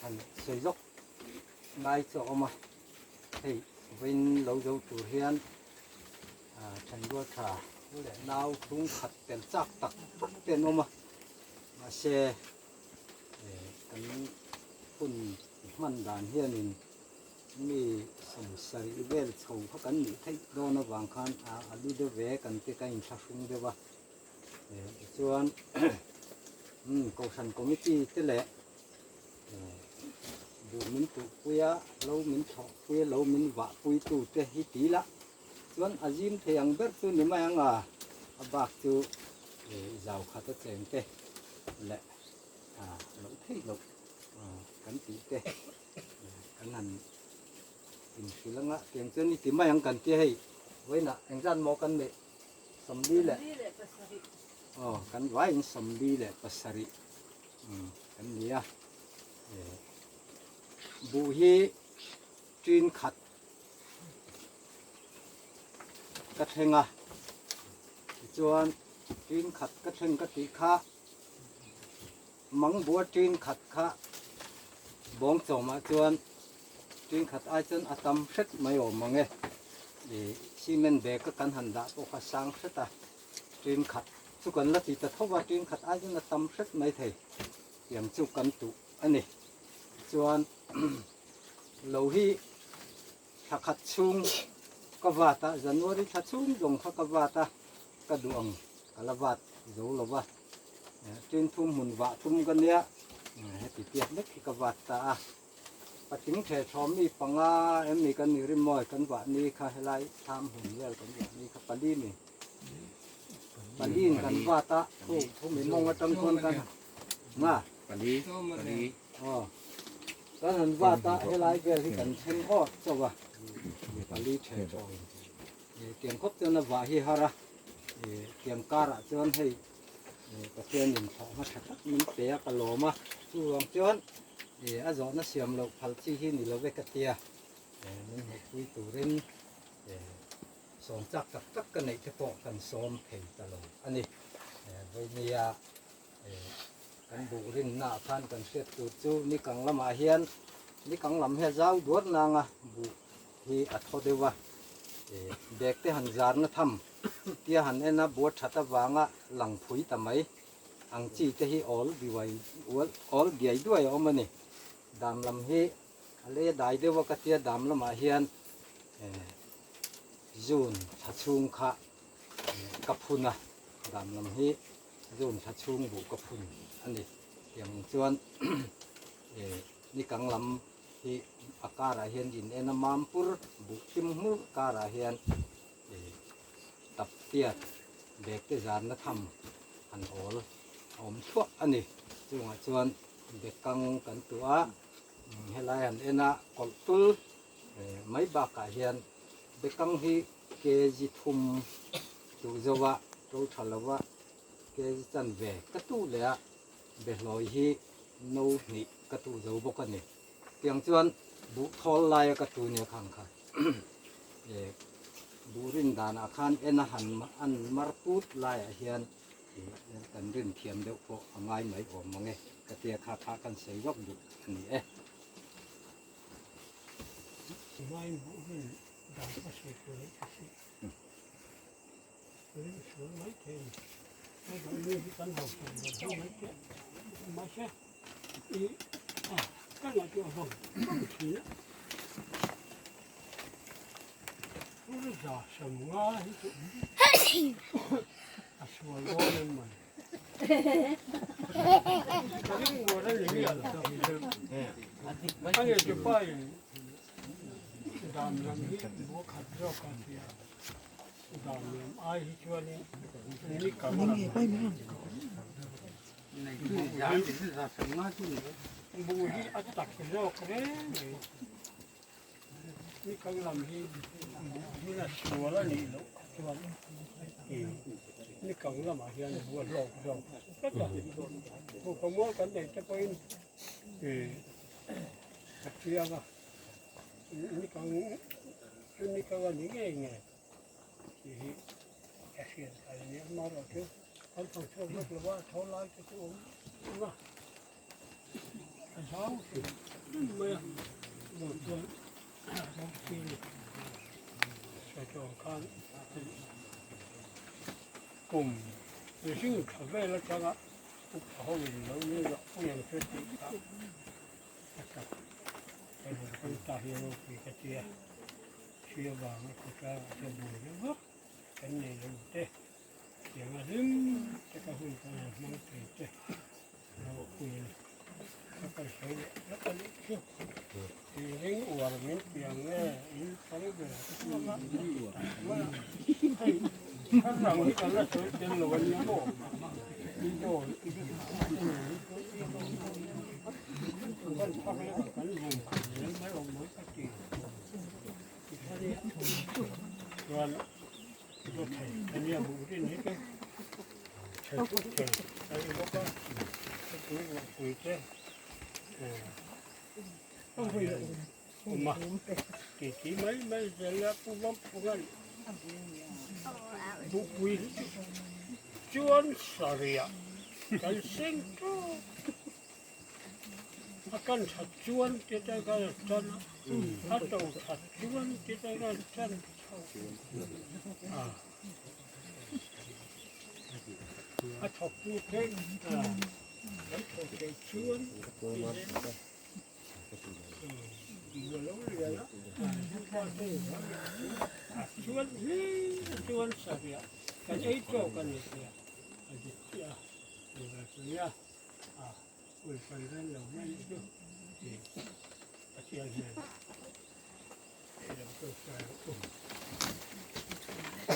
An sawi zawk ngai chu a awm a, hei vawiin lo zo tur hian thenrual tha u leh nau hlung khat tel chak tak tak te an awm a, mahse kan hun hman dan hianin mi sawmsarih vel chho kha kan nih theih dawn avang khan a lu deuh ve kan te ka inthlahrung deuh a, tichuan Kohhran committee te leh duh min tuhpui a, lo min thlawhpui a, lo min vahpui tu te hi ti ila chuan a zim thei ang ber chu ni mai ang a, a bak chu zau khat a cheng te leh loh theih loh kan tih te kan han inhrilh anga tiang chuan i ti mai ang kan tia hei vawiinah engzat maw kan neih sawmli leh aw kan vaiin sawmli leh pasarih kan ni a buh hi tin khat ka thleng a tichuan tin khat ka thleng ka tih kha mang bua tin khat kha bawng chawmah chuan tin khat ai chuan a tam hret mai awm ang e ih cement bag a kan han dah pawh kha sang hret a tin khat chu kan la ti ta tho va tin khat ai chuan a tam hret mai thei tiang chu kan tuh a ni chuan lo hi thla khat chhung ka vat a January thla chhung zawng kha ka vat a ka duh ang ka la vat zo lo va tin thum hmun vah thum ka nia heti piak vek hi ka vat ta a patling the thawm mi panga em ni kan ni rim mawi kan vah ni kha helai thlam hmun vel kan vah ni kha pali ni pali in kan vat a thu thu mi mawng atang chuan kan nga pali pali aw kan han vat a helai vel hi kan thleng awt chauh a pali the thawm Tiang khawp chuan a vah hi har a, tiang karah chuan hei Pathianin thlawhhma tha tak min pe a ka lawm a, chuvang chuan a zawhna siam loh phal chi hi ni lo ve ka tia, min hmuhpui turin sawm chak tak tak ka neih te pawh kan sawm thei ta lo a ni. Vawinia. Kan buh rinna ah khan kan hriat tur chu nikang lamah hian nikang lam hi a zau duar nang a, buh hi a thaw deuh a, bag te han zarna tham tia han en a, buat that avanga lang phui ta mai ang chi te hi awl biuai awl biai duai a awm a ni. Dam lam hi a lei a dai deuh a ka tia dam lamah hian June thla chhung kha ka phun a, dam lam hi June thla chhung buh ka phun a ni. Tiang chuan nikang lam hi a karah hian in en a mampur buh hlim hmur karah hian tap tiat bag te zarna tham han awl a awm thluah a ni. Chungah chuan bekang kan tuah a, helai han en a kawlh tul mai bakah hian bekang hi kg thum duh zo a to tha lo a kg chanve ka tu leh a behlawi hi no hnih ka tu zo bawk a ni. Tiang chuan buh thawl laia ka tu nia khang kha buh rin danah khan en a han an mar put laiah hian kan rin thiam deuh pawh a ngai mai awm mang e ka tia kha kha kan sawi vak duh a ni e.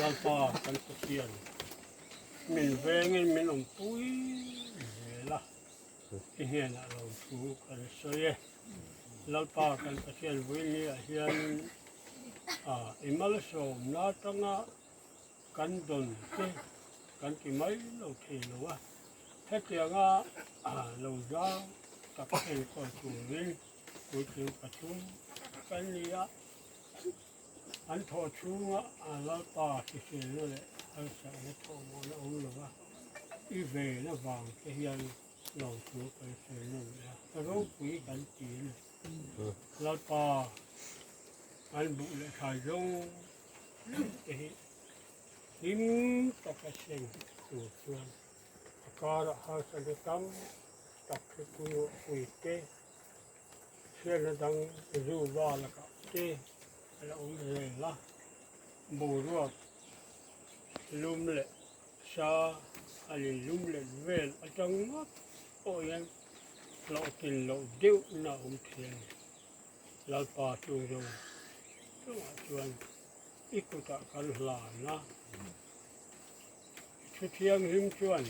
Lalpa kan Pathian min vengin min awmpui zel a, i hnenah lo thu kan sawi e. Lalpa kan Pathian Vuinia hianin i malsawmna atanga kan dawn te kan ti mai lo thei lo a, hetianga lo zau tak enkawl turin puitling pathum kan ni a, an thawh chhunga Lalpa hriselna leh harsatna thawhmawhna awm lo a, i ven avang te hian. Lawmthu kan sawi nawn leh a, ropui kan ti a ni. Lalpa an buh leh thlai zawng zawng te hi hlim taka seng tur chuan a karah harsatna tam tak hi pui te, hriatna dang zu va lakah te a la awm zel a, boruak lum leh sa an inlum let vel atang ngawt pawh hian hlawhtlin loh deuhna a awm thei a ni. Lalpa chung zawng chungah chuan i kutah kan hlan a, i thu thianghlim chuan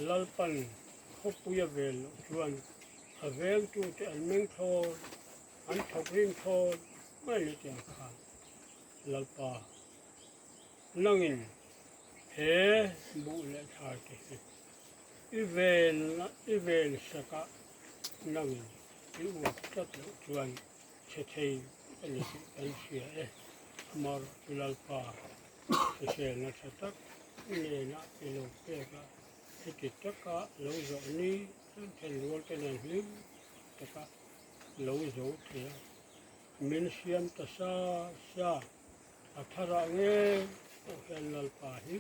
Lalpan khawpui a vel loh chuan a vengtute an meng thawn, an thawk rim thawn mai ni tiang khan Lalpa Nangin he buh leh thlai te hi i ven i ven sak a, nangin i uap tlat loh chuan chhe thei a ni tih kan hria e. Amaherawh chu Lalpa hriselna tha tak nena i lo pek a, heti taka lo zawh ni chuan thenrual te nen hlim taka lo zo thei a, min siam ta sa sa. A tharah nge pawh hian Lalpa hi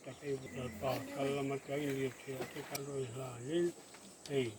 tak ei Lalpa kal lama tang lirthei te kan rawn hlanin hei.